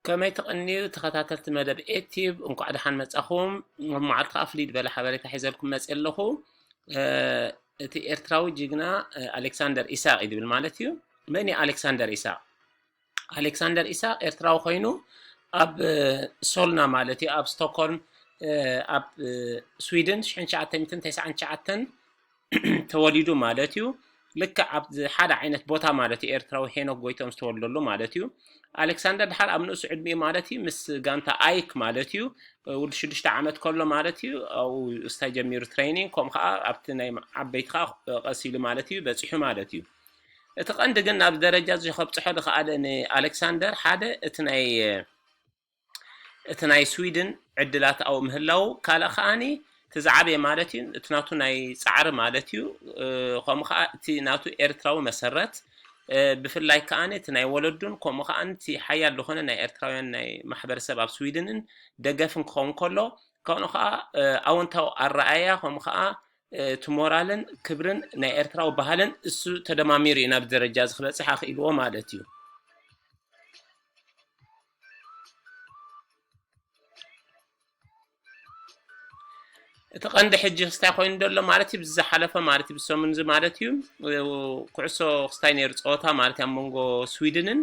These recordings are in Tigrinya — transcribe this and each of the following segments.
ከመይ ትቕንዩ ተኸታተልቲ መደብ ኤቲዩብ፣ እንኳዕ ደሓን መጻኹም። ኣብ መዓልቲ ከኣ ፍልይ ዝበለ ሓበሬታ ሒዘልኩም መጽእ ኣለኹ። እቲ ኤርትራዊ ጅግና ኣሌክሳንደር ኢሳቕ እዩ ዝብል ማለት እዩ። መን እዩ ኣሌክሳንደር ኢሳቕ? ኣሌክሳንደር ኢሳቕ ኤርትራዊ ኮይኑ ኣብ ሶልና ማለት እዩ፣ ኣብ ስቶክሆልም፣ ኣብ ስዊድን ሽሕን ትሽዓተ ሚእትን ተስዓን ትሽዓተን ተወሊዱ ማለት እዩ። ልክዕ ኣብ ሓደ ዓይነት ቦታ ማለት እዩ፣ ኤርትራዊ ሄኖክ ጎይቶም ዝተወልደሉ ማለት እዩ። ኣሌክሳንደር ድሓር ኣብ ንእሱ ዕድሚኡ ማለት እዩ ምስ ጋንታ ኣይክ ማለት እዩ ውድ ሽዱሽተ ዓመት ከሎ ማለት እዩ ኣብኡ ስታይ ጀሚሩ ትሬኒንግ፣ ከምኡ ከዓ ኣብቲ ናይ ዓበይቲ ከዓ ቀስ ኢሉ ማለት እዩ በፂሑ ማለት እዩ። እቲ ቀንዲ ግን ናብ ደረጃ እዚ ከብፅሖ ዝኸኣለ ንኣሌክሳንደር ሓደ እቲ ናይ እቲ ናይ ስዊድን ዕድላት ኣብኡ ምህላው፣ ካልእ ከዓኒ እቲ ዝዓበየ ማለት እዩ እቲ ናቱ ናይ ፃዕሪ ማለት እዩ። ከምኡ ከዓ እቲ ናቱ ኤርትራዊ መሰረት፣ ብፍላይ ከዓኒ እቲ ናይ ወለዱን ከምኡ ከዓ እቲ ሓያል ዝኾነ ናይ ኤርትራውያን ናይ ማሕበረሰብ ኣብ ስዊድንን ደገፍን ክኸውን ከሎ፣ ከምኡ ከዓ ኣወንታዊ ኣረኣያ ከምኡ ከዓ እቲ ሞራልን ክብርን ናይ ኤርትራዊ ባህልን እሱ ተደማሚሩ እዩ ናብ ደረጃ እዚ ክበፅሕ ኣኽኢልዎ ማለት እዩ። እቲ ቀንዲ ሕጂ ክስታይ ኮይኑ ዘሎ ማለት እዩ ብዝሓለፈ ማለት እዩ ብሰሙን እዚ ማለት እዩ ኩዕሶ ክስታይ ነይሩ ፀወታ ማለት እዩ ኣብ መንጎ ስዊድንን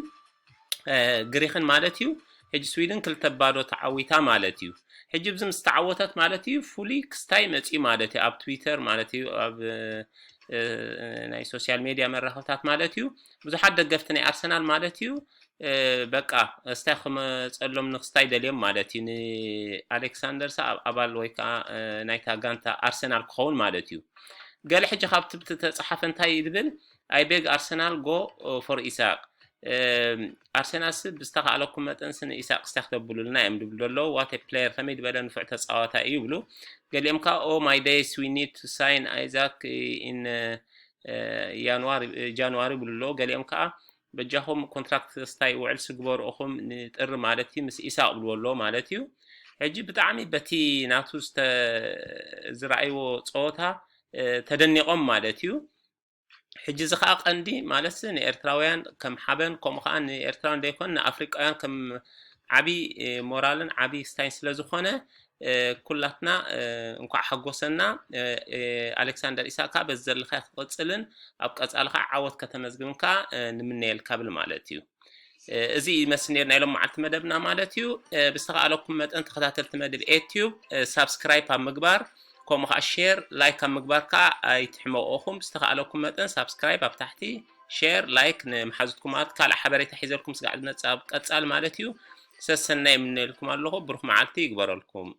ግሪክን ማለት እዩ። ሕጂ ስዊድን ክልተ ባዶ ተዓዊታ ማለት እዩ። ሕጂ ብዚ ምስ ተዓወተት ማለት እዩ ፍሉይ ክስታይ መፅዩ ማለት እዩ ኣብ ትዊተር ማለት እዩ ኣብ ናይ ሶሻል ሜድያ መራኸብታት ማለት እዩ ብዙሓት ደገፍቲ ናይ ኣርሰናል ማለት እዩ በቃ እስታይ ክመፀሎም ንክስታይ ደልዮም ማለት እዩ ንኣሌክሳንደር ሳ ኣባል ወይ ከዓ ናይታ ጋንታ ኣርሰናል ክኸውን ማለት እዩ። ገለ ሕጂ ካብቲ ዝተፀሓፈ እንታይ ዝብል I beg Arsenal go for ኢሳቅ ኣርሰናል ስ ብዝተኻእለኩም መጠን ስ ንኢሳቅ ስታይ ክተብሉልና እዮም ዝብሉ ዘለዉ what a player ከመይ ዝበለ ንፉዕ ተፃዋታይ እዩ ይብሉ። ገሊኦም ከዓ oh my days we need to sign Isaac in ጃንዋሪ ይብሉ ኣለዉ። ገሊኦም ከዓ በጃኹም ኮንትራክት ስታይ ውዕል ስግበሩ እኹም ንጥሪ ማለት እዩ ምስ ኢሳቅ ብልዎ ኣለዎ ማለት እዩ። ሕጂ ብጣዕሚ በቲ ናቱ ዝረኣይዎ ፀወታ ተደኒቆም ማለት እዩ። ሕጂ እዚ ከዓ ቀንዲ ማለት ንኤርትራውያን ከም ሓበን ከምኡ ከዓ ንኤርትራውያን ዘይኮን ንኣፍሪቃውያን ከም ዓብይ ሞራልን ዓብይ ስታይን ስለዝኾነ ኩላትና እንኳዕ ሓጎሰና። ኣሌክሳንደር ኢሳቅ ከዓ በዚ ዘለካ ክቕፅልን ኣብ ቀፃሊ ከዓ ዓወት ከተመዝግብን ከዓ ንምነየልካ ብል ማለት እዩ። እዚ ይመስል ነይሩ ናይ ሎም መዓልቲ መደብና ማለት እዩ። ብዝተኻእለኩም መጠን ተኸታተልቲ መደብ ኤትዩብ ሳብስክራይብ ኣብ ምግባር ከምኡ ከዓ ሼር ላይክ ኣብ ምግባር ከዓ ኣይትሕመቑኹም። ብዝተኻእለኩም መጠን ሳብስክራይብ ኣብ ታሕቲ ሼር ላይክ ንምሓዙትኩም ማለት ካልእ ሓበሬታ ሒዘልኩም ስጋዕ ዝመፅእ ኣብ ቀፃል ማለት እዩ። ሰሰናይ የምነልኩም ኣለኹ። ብሩኽ መዓልቲ ይግበረልኩም።